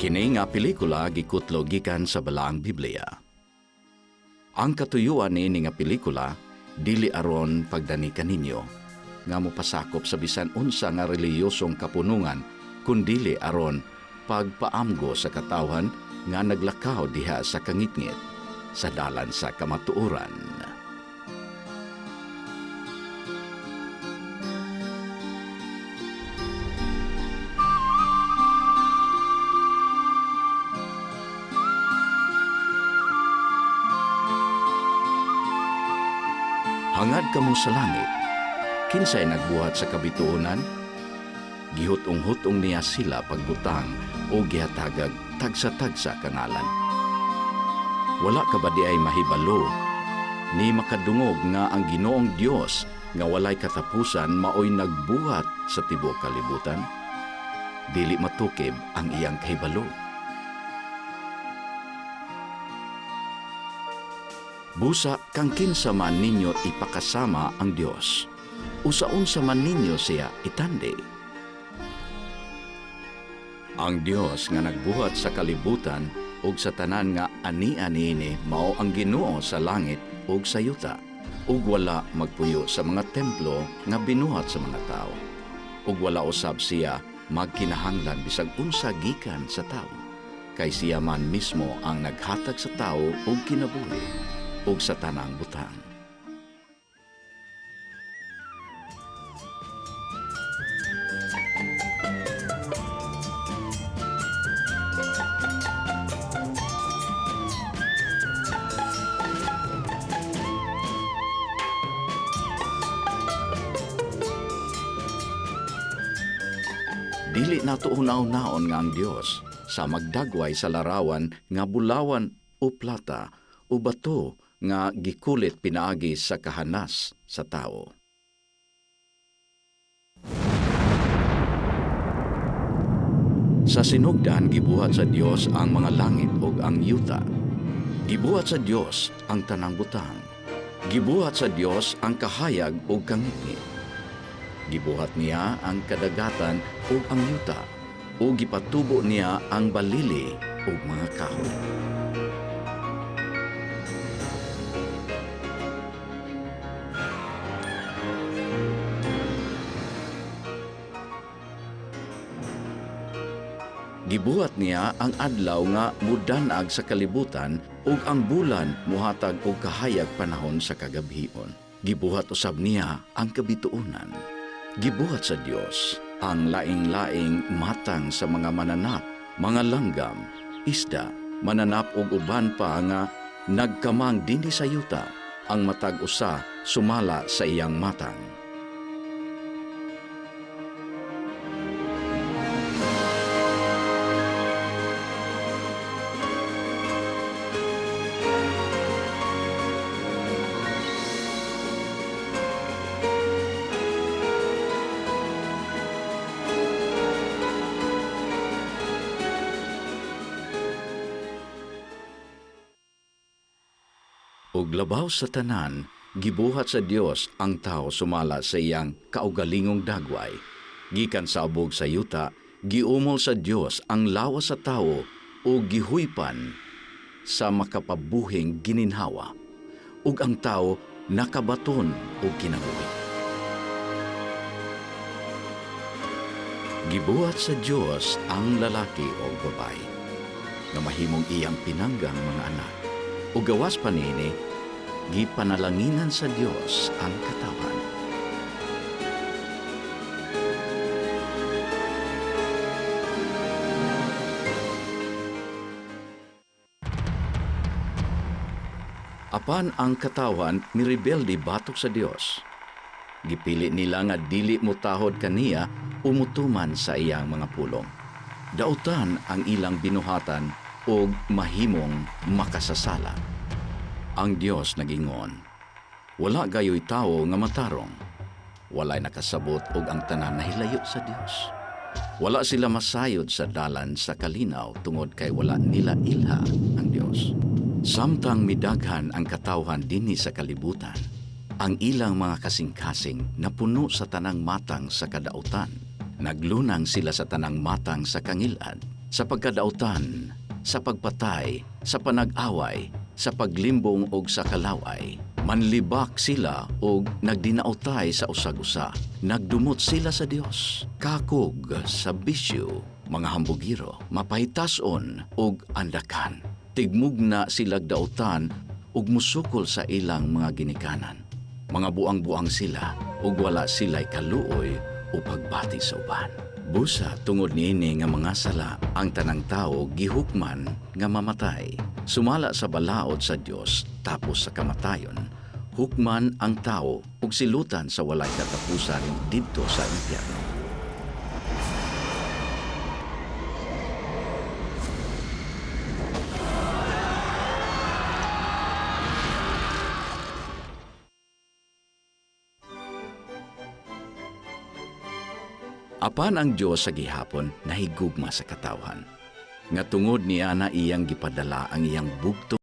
Kini nga pelikula gikutlo gikan sa Balaang Biblia. Ang katuyuan niini nga pelikula dili aron pagdani kaninyo nga mopasakop sa bisan unsa nga reliyosong kapunungan kundili aron pagpaamgo sa katawhan nga naglakaw diha sa kangitngit sa dalan sa kamatuoran. Hangad kamo sa langit, kinsay nagbuhat sa kabituonan? Gihutong-hutong niya sila pagbutang o gihatagag tagsa-tagsa kangalan. Wala ka ba di ay mahibalo ni makadungog nga ang Ginoong Dios nga walay katapusan maoy nagbuhat sa tibuok kalibutan? Dili matukib ang iyang kahibalo. Busa kang kinsa man ninyo ipakasama ang Dios, usa-unsa man ninyo siya itandi. Ang Dios nga nagbuhat sa kalibutan ug sa tanan nga ani-ani ni mao ang Ginoo sa langit ug sa yuta, ug wala magpuyo sa mga templo nga binuhat sa mga tawo, ug wala usab siya magkinahanglan bisag unsa gikan sa tawo, kay siya man mismo ang naghatag sa tawo og kinabuhi ug sa tanang butang. Dili nato hunaw-naon nga ang Dios sa magdagway sa larawan nga bulawan o plata o bato nga gikulit pinaagi sa kahanas sa tao. Sa sinugdan gibuhat sa Dios ang mga langit ug ang yuta. Gibuhat sa Dios ang tanang butang. Gibuhat sa Dios ang kahayag ug kangitngit. Gibuhat niya ang kadagatan ug ang yuta, ug gipatubo niya ang balili ug mga kahoy. Gibuhat niya ang adlaw nga mudanag sa kalibutan ug ang bulan muhatag og kahayag panahon sa kagabhion. Gibuhat usab niya ang kabituonan. Gibuhat sa Dios ang laing-laing matang sa mga mananap, mga langgam, isda, mananap ug uban pa nga nagkamang dinhi sa yuta, ang matag usa sumala sa iyang matang. Ug labaw sa tanan, gibuhat sa Dios ang tao sumala sa iyang kaugalingong dagway. Gikan sa abog sa yuta, giumol sa Dios ang lawas sa tao o gihuypan sa makapabuhing gininhawa. Ug ang tao nakabaton og kinabuhi. Gibuhat sa Dios ang lalaki o babae nga mahimong iyang pinanggang mga anak. Ug gawas pa niini, gipanalanginan sa Dios ang katawhan. Apan ang katawhan nirebelde batok sa Dios. Gipili nila nga dili motahod kaniya o mutuman sa iyang mga pulong. Dautan ang ilang binuhatan og mahimong makasasala. Ang Dios nagingon, wala gayoy tawo nga matarong. Walay nakasabot og ang tanan nahilayo sa Dios. Wala sila masayod sa dalan sa kalinaw tungod kay wala nila ilha ang Dios. Samtang midaghan ang katawhan dinhi sa kalibutan, ang ilang mga kasing-kasing napuno sa tanang matang sa kadautan. Naglunang sila sa tanang matang sa kangilad. Sa pagkadautan, sa pagpatay, sa panag-away, sa paglimbong og sa kalaway. Manlibak sila og nagdinautay sa usag-usa. Nagdumot sila sa Dios. Kakog sa bisyo, mga hambugiro, mapahitason og andakan. Tigmugna silag dautan ug musukol sa ilang mga ginikanan. Mga buang-buang sila ug wala sila'y kaluoy o pagbati sa uban. Busa tungod niini nga mga sala, ang tanang tawo gihukman nga mamatay. Sumala sa balaod sa Dios tapos sa kamatayon, hukman ang tawo ug silutan sa walay katapusan didto sa impyerno. Apan ang Dios sa gihapon nahigugma sa katawhan. Nga tungod niya na iyang gipadala ang iyang bugtong